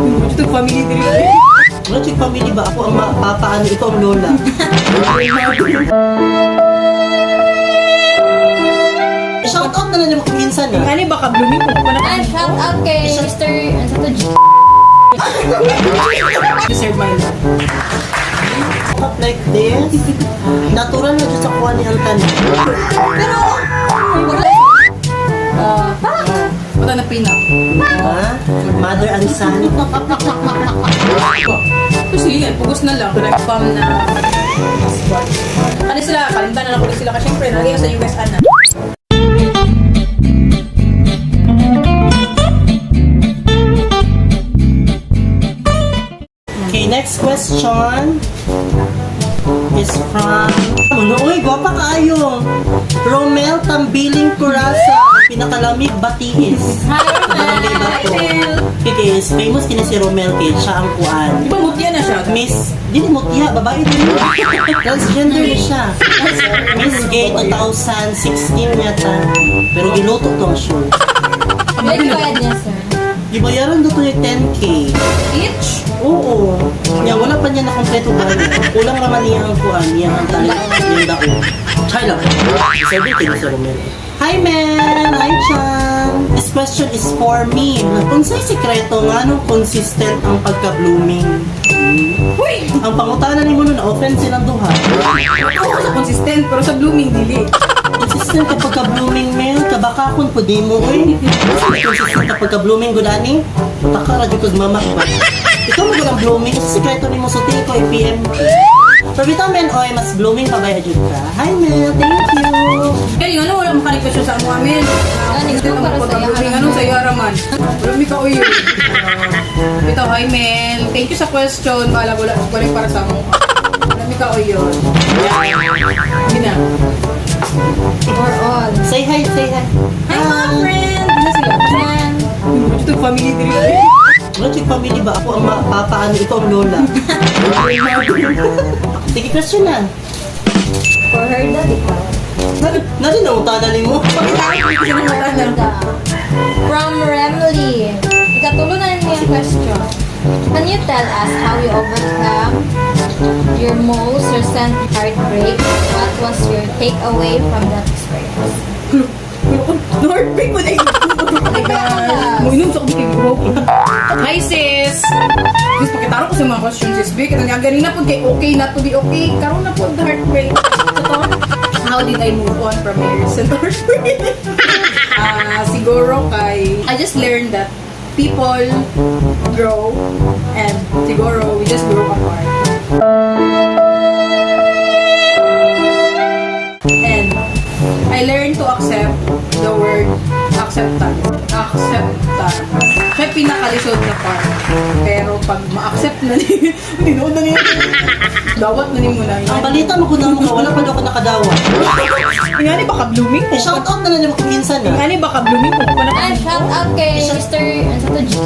Ito family diri. Wala chick family ba? Ako ang papa, ano, ikaw ang lola. Shout out na lang naman kung minsan ah. Ano ba ka blooming kung pa na Ah, shout out kay Mr. Ano sa to? Deserve my love. Up like this. Natural na dyan sa kuha ni ang tanan. Pero, Ah, wala na pinak. Ha? Mother and son. Pero sige nga, pugos na lang. Nag-fam na husband. Ano sila, kalimtan na lang ulit sila. Kasi syempre, nalagay ko sa US, ana. Okay, next question is from... Ano, uy, gwapa kaayo. Romel Tambiling Curasa, pinakalamig Batiis. Hi, Barangay Romel. Bato. Okay, guys, famous kina si Romel kay siya ang kuan. Di ba mutya na siya? Miss, di mo tiya, babae din yun. Transgender na siya. Miss Gay 2016 yata. Pero giluto to ang show. May bayad niya, sir. Gibayaran do to yung 10K. Each? Oo. Nya, wala pa niya na kompleto ba? Kulang raman niya ang kuan, niya ang talent, yung dao. Chai lang. 17 na si Romel. Hi, Mel! Hi, Chan! This question is for me. Unsay sikreto nga nung consistent ang pagka-blooming? Uy! Ang pangutana nimo nun, na-offend silang duha. Ako sa consistent, pero sa blooming, dili. Consistent ka pagka-blooming, Mel. Kabakakon po di mo, uy. Consistent ka pagka-blooming, gudani. Taka, radyo kag mama ba? Ikaw mo ang blooming. Sa sikreto nimo sa tingin ko, i-PM. Pero bitaw, Mel, oy, mas blooming pa ba jud ka? Hi, Mel. Thank you. Kaya yun, ano, wala makarequest sa amo amin. Ano, Consistent ang para sa pagka-blooming. iyo, Anong sa'yo, Araman? Wala mi ka uyo. Ito, hi Mel. Thank you sa question. Wala, wala, wala para sa amo. Wala mi ka uyo. Hindi na. For all. Say hi, say hi. Hi, mga friend! Hindi na sila. Man. Ito family diri. Wala chick family ba? Ako ang papa, ano, ikaw ang lola. Sige, question na. For her, daddy ko. Nari na utana nimo. Pakita ko yung mga na. From Remly. Ikatulo na niya yung question. Can you tell us how you overcome your most recent heartbreak? What was your takeaway from that experience? Heartbreak mo na yun. Oh my gosh. Muinom sa kubik bro. Hi sis! Sis, pakitaro ko sa mga question sis. Bi, katong nga ganina po kay okay not to be okay. Karon na po the heartbreak. Totoo? How did I move on from my recent heartbreak? Ah, siguro kay I just learned that people grow and siguro we just grow apart. And I learned to accept the word acceptance. Acceptance. Siya yung pinakalisod na part. Pero pag ma-accept na ni, hindi na niya. Dawat na ni mo na. Ang balita mo kung na mo ka, wala pa daw ako nakadawa. Nga ni baka blooming Eh, shout out na lang naman kung minsan ah. Nga ni baka blooming kung pa na. Ah, shout out kay Mr. Ano sa to? G.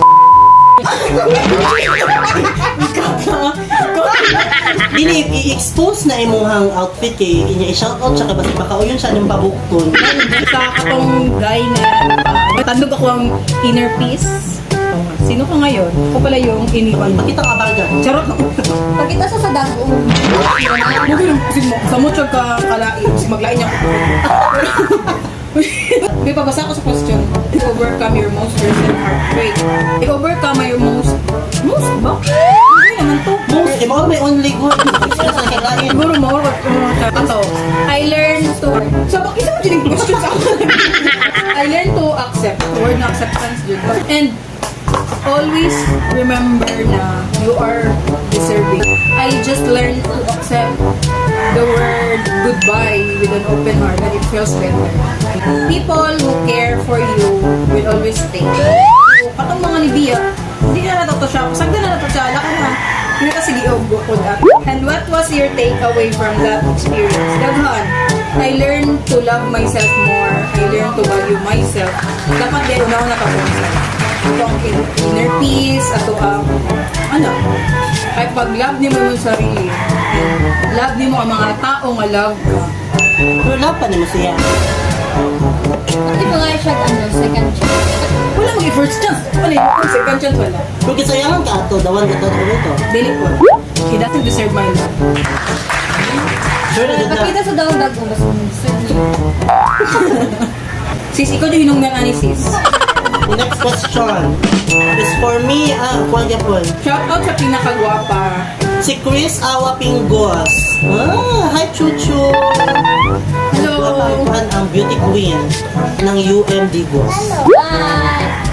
Dili, i-expose na imuhang outfit kay inya i-shout out siya ka basta baka uyon siya ng pabukton. Sa katong guy na tandog ako ang inner peace. Oh, sino ka ngayon? Ako pala yung iniwan mo. Pakita ka baga. Charot na. Pagkita sa dagong. Sa mo ka kalain, maglain niya ako. May pabasa ko sa question. Overcome your most recent heartbreak. I-overcome your most... Most ba? Hindi naman to. Most, eh, mao may only good. Express na kay lain. Siguro mo or ato. I learned to... So, bakit sa mo yung question sa ako? I learned to accept. The word na acceptance dun. And always remember na you are deserving. I just learned to accept the word goodbye with an open heart and it feels better. People who care for you will always stay. So, katong mga ni Bia, hindi na nato to siya. Sagda na nato siya. Laka na. Hindi ka sige og bukod at. And what was your takeaway from that experience? Daghan. I learned to love myself more. I learned to value myself. Dapat din una na ka ato ang inner peace, ato ang ano, ay pag love nimo yung sarili, and love nimo ang mga tao nga love ka. Pero love pa nimo siya. Hindi pa nga siya ano, second chance. Wala mag First chance, wala yun. Second chance, wala. Kung kisayangan ka ato, dawan ka to ito. Dili ko. He doesn't deserve my love. Sure na jud na. Pakita sa daw dag mas niya. Sis, ikaw yung hinungdan ani, sis. The next question is for me, kuwan po. Shout out sa pinakagwapa. Si Chris Awa Pingos. Ah, hi Chuchu! Hello. Kuwan ang beauty queen ng UM Digos. Hi!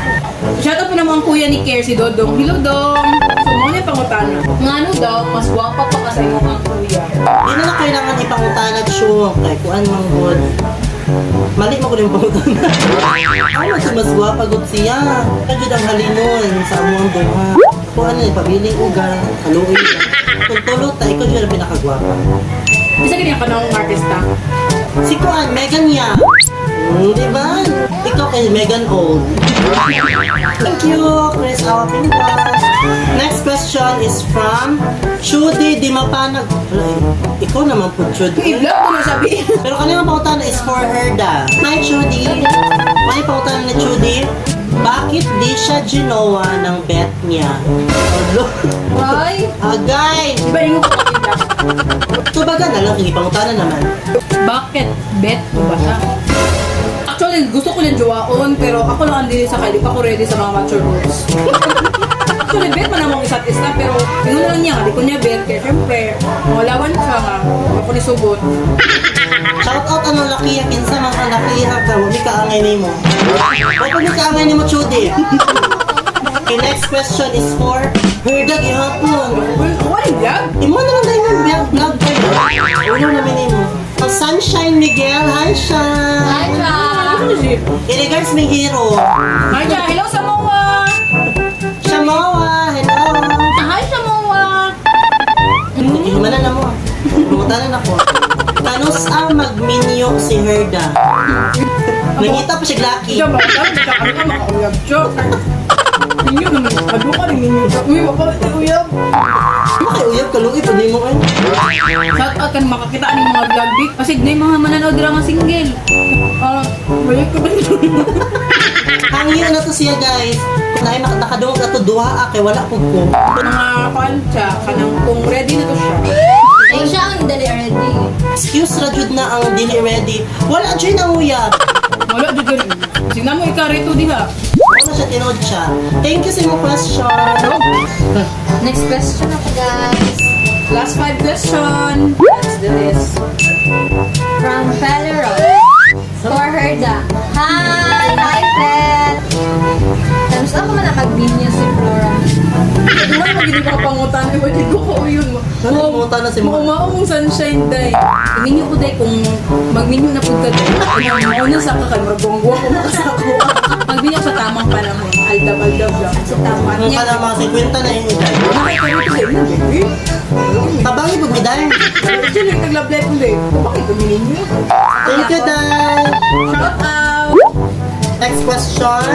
Shout out po naman ang kuya ni Care, si Dodong. Hello, Dong! So, mo na yung pangutana. Ngano daw, mas gwapa pa ka sa imong ang kuya. Di na lang kailangan ipangutana, Chu. Kay kuan man gud. Mali mo ko yung pangutana. Ano si mas gwapa gud siya. Kaya ang halinon sa among duha. Kuan ni pabiling uga, kaluoy. Kung tulo ta, ikaw jud ang pinakagwapa. Isa ganyan ka ng artista. Si Kuan, Megan Young. Di ba? Ikaw kay Megan Old. Thank you, Chris Awapintas. Next question is from Chudi Dimapanag. Wala eh. Ikaw naman po, Chudi. I-vlog mo na sabi. Pero kanina pangutana is for her da. Hi, Chudi. May pangutana ni Chudi. Bakit di siya ginawa ng bet niya? Alo. Ay! Agay! Di ba yung i-vlog? Tubagan na lang, hindi pangutana naman. Bakit bet ko ba siya? Actually, gusto ko niyang jowaon, pero ako lang ang dili sa kay, di pa ako ready sa mga mature rules. Actually, bet man namang isa't isa, pero ingon lang niya, nga, di ko niya bet, kaya syempre, mawalawan siya nga, ako ni sugot. Shout out anong lakiha kinsa mga lakiha ka, wa mi kaangay nimo. Wa pa mi kaangay nimo, Chudi. Okay, next question is for Herda gihapon. Well, what is vlog? Imo na lang dahil yung vlog vlog kayo. Ulo namin nimo. Ang Sunshine Miguel, hi siya. Hi, Cha! Ano siya? In regards may hero. Hi, Cha. Hello, Samoa! Shamoa, hello. Hi, Samoa! Himanan na mo. Pangutanan ako. Kanus ang magminyo si Herda? Nangita pa siya laki. Siya ba? Siya ka ka makauyab siya. Ninyo naman, ado ka rin ninyo. Uy, wapa, uyab. Ano kay uyab kaluoy pa nimo eh. Shout out kan makakita ni mga vlog big. Kasi na yung mga manonood ra nga single. Ah, balik ko ba? Hangyo na to siya, guys. Kung ay nakadungog ato duha kay wala pud ko. Mga kwan siya, kanang kung ready na to siya. Ay, siya ang dali already. Excuse ra jud na ang dili ready. Wala jud ang uyab. Wala jud yun. Signan mo ikarito diha. Wala siya tinuod siya. Thank you sa imong question. Next question ako, guys. Last five question. Let's do this. From Felero. For Herda. Hi! Hi, Fel! Tapos ako man ang mag-menu si Flora. Wala mo gid ko pangutan ko gid ko ko yun. Ano pangutan na si mo? Mao mong sunshine day. Minyo ko day kung magminyo na pud ka day. Mao na sa ka kay murag guwang ko makasako. Magminyo sa tamang panahon. Aldab aldab lang. Sa tama Ang niya. kana mga 50 na yung edad. Nakakarito day na baby. Tabangi pud mi day. Diyan yung tag-love life mo day. Bakit dumininyo? Thank you, day. Shout out! Next question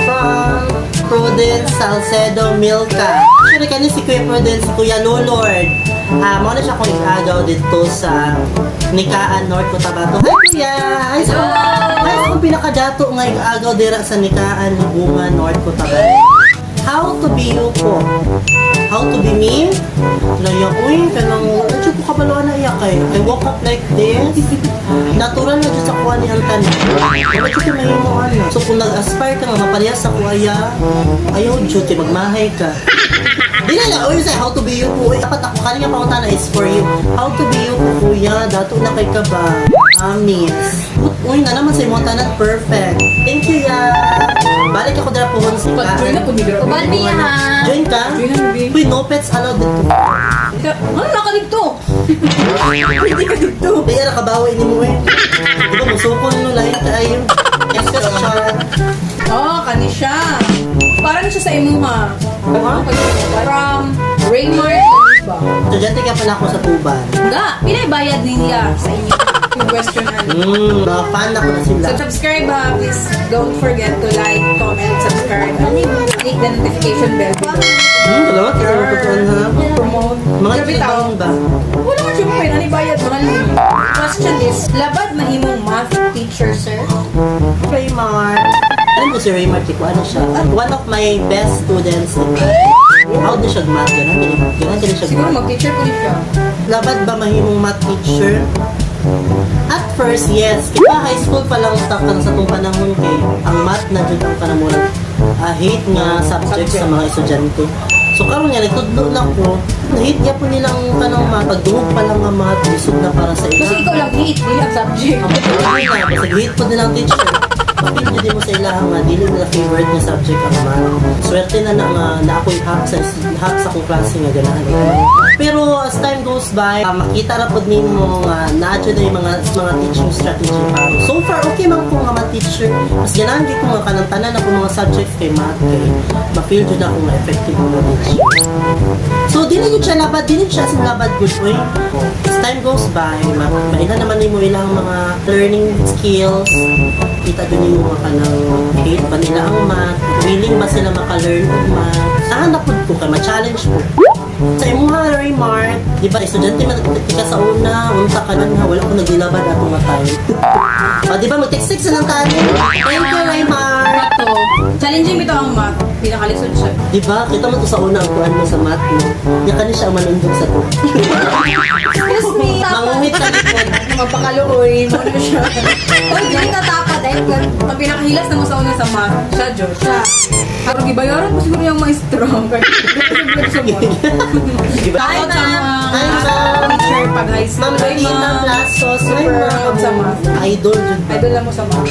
from Prudence Salcedo Milka. Actually, kani si Kuya Prudence, Kuya Lolord. Ah, mo na siya kung ikagaw dito sa Nikaan North Cotabato. Hi, Kuya! Hi sa, hi sa akong pinakadato nga ikagaw dira sa Nikaan, Libungan, North Cotabato. How to be you po? How to be me? Laya, uy, kanang, ano ko kabalo na iya kay. I woke up like this. Natural na jud sa kuha ni ang tanan. Wala jud kay mahimo ano. So kung nag-aspire ka nga maparehas sa kuha ayaw jud kay magmahay ka. Di na lang, uy, say, how to be you po. Uy, dapat ako, kaninga pangutana is for you. How to be you po, kuya? Dato na kay ka ba? Amis. Uy, na naman sa imong tanan, perfect. Thank you, ya. Balik ako dira pohon sa Pag-join na po ni Grabe. Uban niya, ha? Join ka? Join na, baby. Uy, no pets allowed dito. Ano na ka dito? Hindi ka dito. Di ara kabawi ni mo eh. Di ba musukol no lain kaayo. Yes, question. Oh, kani siya. Para na siya sa imuha. From Raymart ba? Estudyante ka pala ako sa Tuban. Nga, pinay bayad niya sa inyo. Yung question ano. Mga fan ako na sila. So subscribe ha. Please don't forget to like, comment, subscribe, and click the notification bell below. Salamat kasi matutuan ha. Promote. Mga Grabe tao. ibang ba? Wala man siya pa ano bayad mahal ni. Question is, labad mahimong math teacher, sir? Raymart. Alam ko si Raymart, ko ano siya. One of my best students in How na siya math, ganahan siya Siguro math. mag-teacher ko siya. Labad ba mahimong math teacher? At first, yes. Kaya high school pa lang ta kan sa tong panahon kay ang math na jud ang kanamurag hate nga subject sa mga estudyante. So karon nga nagtudlo na ko, hate niya po nilang kanang math, pagdungog pa lang nga math, lisod na para sa ila. Kasi ikaw lang hate, dili ang subject. Ang pagkakas na, basta hate po nilang teacher. Mapil din mo sa ilaha nga, dili nila favorite nga subject ang math. Swerte na na nga na ako'y half sa akong klase nga ganahan. Pero as time goes by, makita ra pod nimo nga naa jud na yung mga teaching strategy pa. So far okay man ko nga ma-teacher. Mas ganahan gyud ko nga kanang tanan ako mga subjects kay math kay ma-feel jud ako nga effective nga teacher. So dili jud siya labad, dili siya sin labad good oy. As time goes by, maila naman nimo ilang mga learning skills. Kita jud nimo nga kanang hate ba nila ang math, willing ba sila maka-learn og math. Nahanap pud ko kay ma-challenge ko. Sa imuha Raymart, di ba estudyante man ka sa una, unta ka nun ha, wala ko naglilabad ato nga time. O, di ba mag-text na lang tayo. Thank you, Raymart. Kato, challenging bitaw ang math. Pinakalisod siya. Di ba? Kita mo to sa una ang kuan mo sa math mo. Nya kani siya ang manundog sa to. Excuse me. Manguhit sa likod. Magpakaluoy, mo na siya. Uy, dili tatapad. Ay, Ang pinakahilas na mo sa una sa math, siya, Josh. siya. Pero gibayaran ko siguro yung maestro. Sa Di ba? Shoutout sa Hi, ma'am. mga Hi, ma'am. teacher pag high school. Ma'am Hi, Lolita ma'am. Plasos. Hi, Super ma'am. proud sa math. Idol jud ba? Idol lang mo sa math.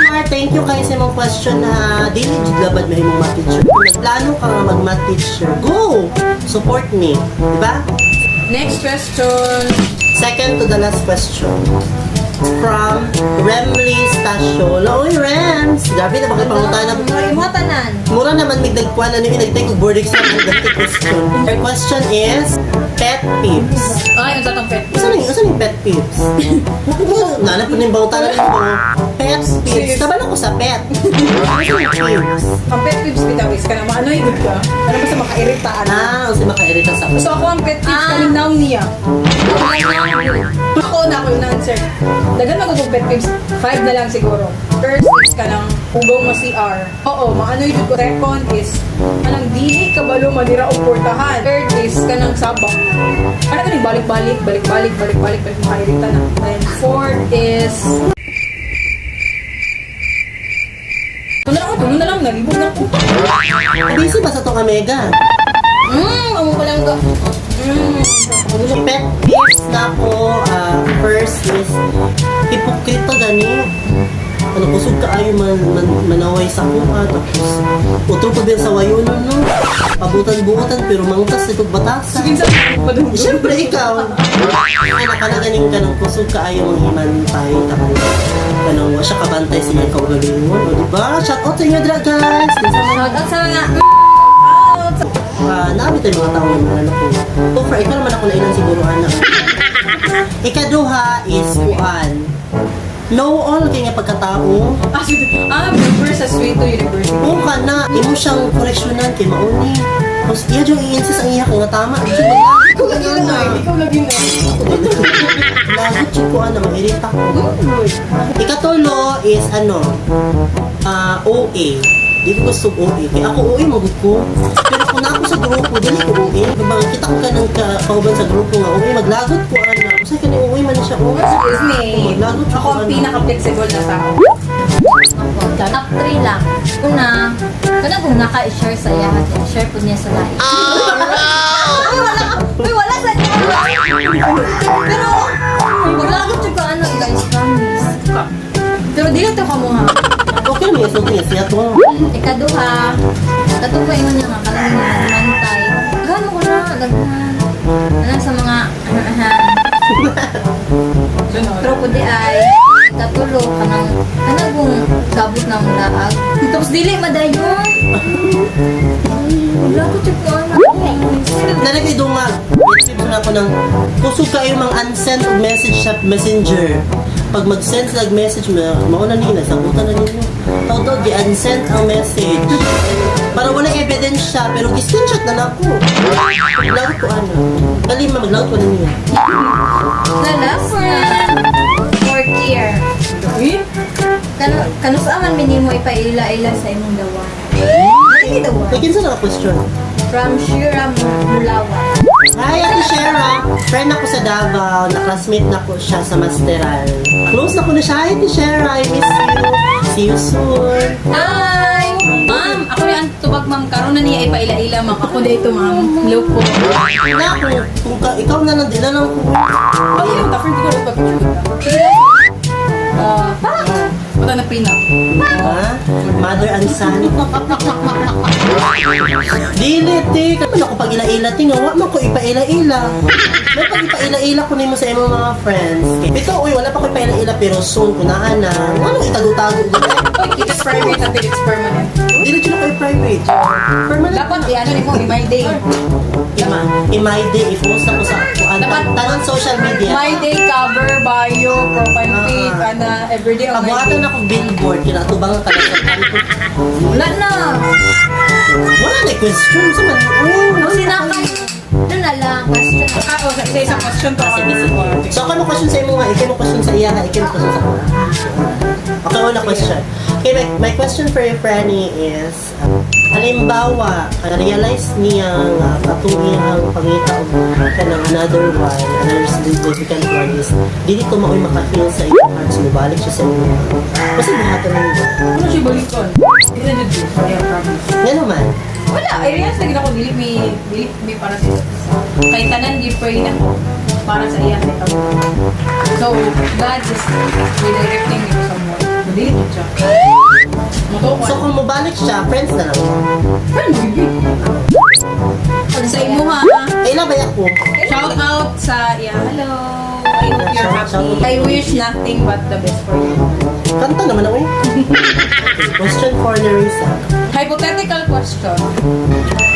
Mar, thank you kayo sa imong question na dili jud labad mahimong math teacher. Kung nagplano ka nga mag math teacher, go! Support me, di ba? Next question. Second to the last question. From Remly Stasio. Oy, Rems! Grabe na bakit na. Mga tanan. Mura naman mig nagkuan ano yung nag-take og board exam ang dati question. Her question is pet peeves. Ay, ang satong pet. Usa ning pet peeves? Nana po ning bangutanan ko. Pet peeves. Kabalo ko sa pet. Usa ning peeves? Ang pet peeves bitaw is kanang maanoy gud ka. Ano ba sa makairita ana? Ah, usa makairita sa ako. So ako ang pet peeves Ah. kalinaw niya. Ako na ako yung answer. Dagan magugong pet peeves. Five na lang siguro. First is kanang ugaw mo CR. Oo, maanoy jud ko. Second is kanang dili kabalo manira og portahan. Third is kanang sabak. Ano kaning balik-balik, balik-balik, balik-balik, balik makairita na. Then fourth is Ito na lang, tulo na lang, nalibog na ko. Busy ba sa tong Omega? Amo ko lang ko. Pet peeves na ako, first is hipokrito gani. Ano, kusog ka ayo man, man, manaway sa kuha, tapos utro pa din sa wayo nun, no? Pabutan-buutan, pero mangtas itong batasan. Sige sa padunggo. Siyempre, ikaw. Ay, nakala ganing ka ng kusog ka ayaw mong himantay. Tapos, kanang wa siya kabantay sa iyang kaugalingon. O, diba? Shout out sa inyo, dra, guys! Kinsa man Shout out sa mga Naabot tayo mga tao naman ano ko. So far, ikaw naman ako na ilang siguro anak. Ikaduha is kuan. Know all kay nga pagkatao. Ah, sige. Ah, member sa Sweeto University. Kung ka na, imo siyang koreksyonan kay mauni. Tapos iya jung i-insist ang iya kay nga tama. Jud Ikaw lagi na, ikaw lagi na. Lagot jud ko ana mairita ko. Ikatulo is ano, OA. Di ko gusto og OA. Kaya ako OA magud ko. Pero kung na ako sa grupo, dili ko OA. Bang kita ko ka ng kauban sa grupo nga OA, maglagot ko ana. Usa ka ni OA man ni siya OA. Excuse me. Maglagot Ako ang ana. pinaka-flexible na tao. Top 3 lang. Una, kanang kung naka-share sa iya, share po niya sa lain. Uy, wala ka. Uy, wala sa Pero, maglagot ko ano guys, promise. Pero di lang ito kamuha. Okay naman yung sulti niya siya to. Ikaduha, kato pa ingon niya nga kanang mantay. Gano ko na, daghan. Anang sa mga ahan. Sunod. Pero kundi ay katulo kanang kanang kung gabot na ang laag. Tapos dili madayon. Wala ko jud ko ano. Nalagay dungag. Tips na ako ng kusog kayo mang unsend og message sa messenger. Pag mag-send sila og message, mauna nila, sabutan na ninyo. Tawag gi-unsend ang message. Para wala evidence siya, pero gi-screenshot na lang ko. Maglagot ko ano. Kalima, maglagot ko na niya. The last one. Fourth year. Eh? Kano sa man minimo ipaila-ila sa imong dawan? Dili dawan. May kinsa na ka question? From Shira Mulawa. Hi, Ate Shera! Friend ako sa Davao. Na-classmate na ko siya sa Masteral. Close na ko na siya. Hi, Ate Shera! I miss you. See you soon. Hi! Ma'am, ako na ang tubag, ma'am. Karon na niya ipaila-ila, ma'am. Ako dito, ma'am. Hello po. Na, kung ikaw na lang, di na lang ko. Oh, yun, ta friend ko pa picture. Ah, wala na pina. Ha? Mother and son. Dili, te. Kaman ako pag ila-ila, te. Nga, wa man ko ipaila-ila. May pag ipaila-ila ko nimo sa imong mga friends. Ito, uy, wala pa ko ipaila-ila, pero soon, kunahan na. Ano, itago-tago. Oy, keep it private until it's permanent. Dili jud ako i-private. Permanent. Dapat i-ano nimo, in my day. In my day, i-post ako sa kuan. Dapat- Tanan social media. My day cover, bio, profile pic, ana, everyday on my Pabuhatan day. ako billboard, kinatubang ang talaga. Wala na. Wala na question sa man. Uy, Kung sinakay, ano na lang, question. Ah, oh, isa isang question to. Sige, sige. So, ako mo question sa imo nga, ikaw mo question sa iya, ikaw mo question sa ako. Okay, una question. Okay, my question for you, Franny, is, halimbawa, na-realize niya nga katong iyang pangita og kanang another one, another significant one is, dili to maoy maka-heal sa iyong heart, so mubalik siya sa imo. Basta buhaton ninyo. Ano siya balikon? Hindi na jud ko. Yeah, promise. Nga naman, Wala, I realize na gid ako dili mi para sa isa't isa. Kay tanan gi pray na ko para sa iya sa ikaw. So, God is redirecting me to someone. So, dili jud siya. Mutuo ko. So kung mubalik siya, friends na lang. Friend mo yun. Sa imo ha. Kaila ba ako? Shout out sa iya. Hello. I hope you're happy. I wish nothing but the best for you. Kanta naman ako eh. Okay, question for Nerissa. Hypothetical question.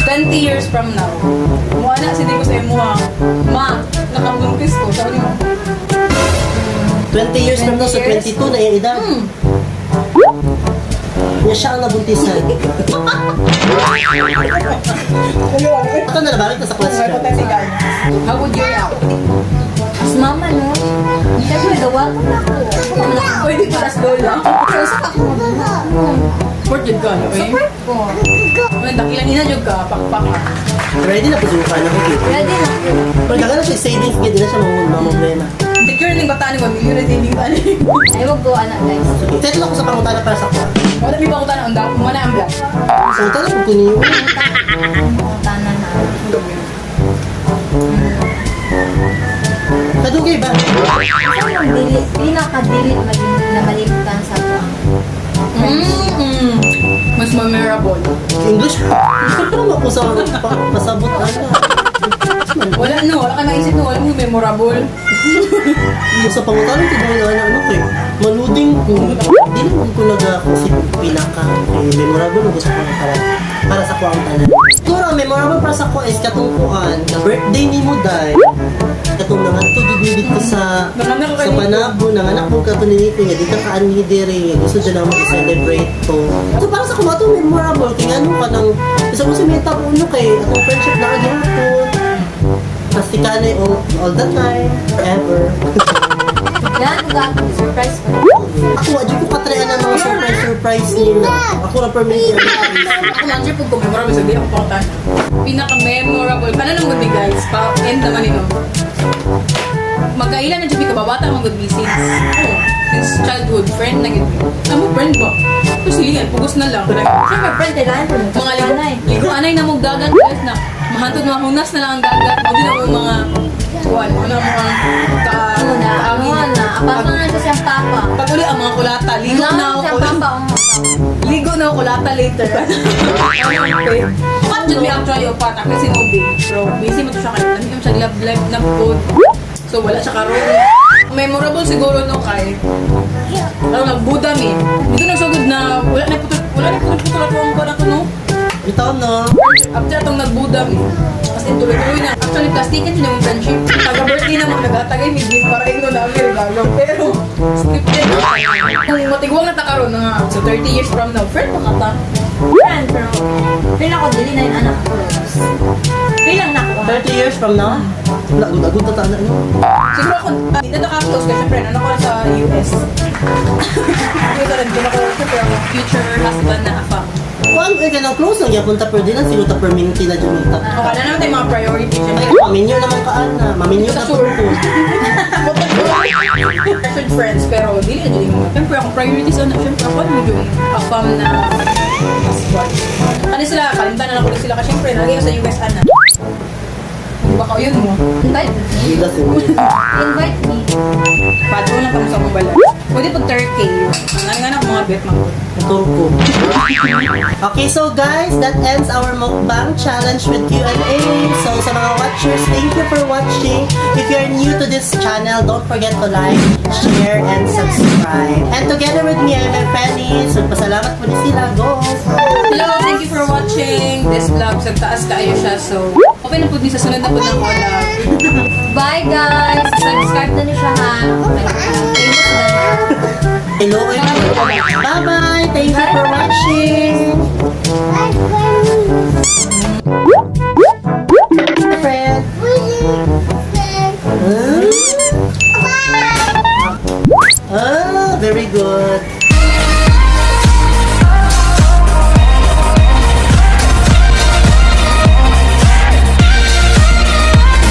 20 years from now, muana si Digo sa imo ha. Ma, nakabuntis ko. Sabi niyo, 20 years from now, sa 20 years? 22 na yung edad. Niya siya ang nabuntisan. Ito na, balik na sa question. Hypothetical. How would you react? As mama, no? Siyempre, gawa ko na ako. Ako man ako. Pwede para sa lola. So, sa ako. Support jud ka, no? Eh? Support ko. Well, dakilang ina jud ka, pakpak ka. Ready na pusukan ako. Okay. Ready na. Pero dagan na siya savings, hindi na siya mamumblema. Secure ning bata ni 1 million na savings ani. Ay, wag go, anak, guys. Sige, settle ako sa pangutana para sa kuha. Wala mi ba na unda, mo na ang vlog. So, tanong ko niyo. Pangutana na. Kadugay ba? Ikaw yung dili, pinakadili maging na malimtan sa ako ang Mas memorable. English? Ano ako sa pasabot na? Wala no, wala ka naisip no, wala mo memorable. Sa pangutana ko na ano ko eh. Maluding ko. Di naman ko naga kasi pinaka eh, memorable ko sa kuha para sa kuha ang tanan. Siguro ang memorable para sa kuha is katong kuan, na birthday ni mo dai. Katong nangadto gid mi dito sa Nanganak ka sa ni- Panabo, nanganak mo kato ni Nico nga di ka kaanhi diri nga gusto dyan na mag-celebrate to. So para sa kuha to memorable kay ngano ka nang isa ko sa may tabo uno kay atong friendship na kagyapon. Pasti kanay all the time, ever. Yan, kung ako, surprise ko. Ako, wala ko katrayan ng mga surprise-surprise nila. Ako na permit. Ako man sure pag ko memorable sa di ako pangutana. Pinaka memorable. Paano nang good guys? Pa end naman ino. Magkailan na jud mi kababata man good mi since oh, since childhood friend na gid mi. Amo friend ba? Pero silingan pugos na lang. Siyempre, friend, kailangan ko nung Mga ligo, anay. ligo anay na mong dagat guys na mahantod mga hunas na lang ang dagat. O di na mo mga kuan, ano mga ka Ano na, ano kaangin. na, apapa na siya siyang papa. Pag uli ang mga kulata, ligo na ako. Siyang papa, oh. Ligo na ako kulata later. Okay. Upat jud mi actually upat ako si Nobi. Pero busy mo to siya kay nami siya love life na food. So wala siya karon. Memorable siguro no kay ano nagbuda mi. Dito nagsugod na wala na putol putol ako ang kuan no. Bitaw no. After atong nagbuda mi. As in tuloy-tuloy na. Actually plastikan jud yung friendship. Taga birthday na mo nagatagay mi gift para ino namin regalo. Pero scripted. Kung matiguang na ta karon nga so 30 years from now, friend pa ka ta. Friend, pero feel ako, dili na yung anak ko. Feel lang na ako. 30 2 years from now? Wala, agad na taana no? Siguro ako, di na naka-close kasi syempre, ano ako sa US. Hindi ko rin, doon ako, syempre ako, future husband na afa. Kuan, eh, kanang close lang gyapon ta, pero di lang siguro ta permanente na dyan ta. Okay na naman tayo mga priority, syempre. Ay, maminyo naman ka, ana. Maminyo Sa na sure. po. Should friends, pero dili na dyan yung mga. Syempre ako, priorities ano, syempre ako, ano yung afam na husband. Ano sila, kalimtan na lang ko sila kasi syempre, nalagay ko sa US, ana. Baka yun mo. Invite me. Hindi siguro. Invite me. Pato lang kami sa akong balay. Pwede pag Turkey. Ang nga na mga bet mga. Turko. Okay, so guys, that ends our mukbang challenge with Q&A. So sa mga watchers, thank you for watching. If you're new to this channel, don't forget to like, share, and subscribe. And together with me, I'm Fanny. So pasalamat po ni sila. Go! Hello, thank you for watching this vlog. Sa taas kaayo siya. So, okay na po ni sa sunod na po ng collab. Bye guys! Subscribe na niyo siya ha.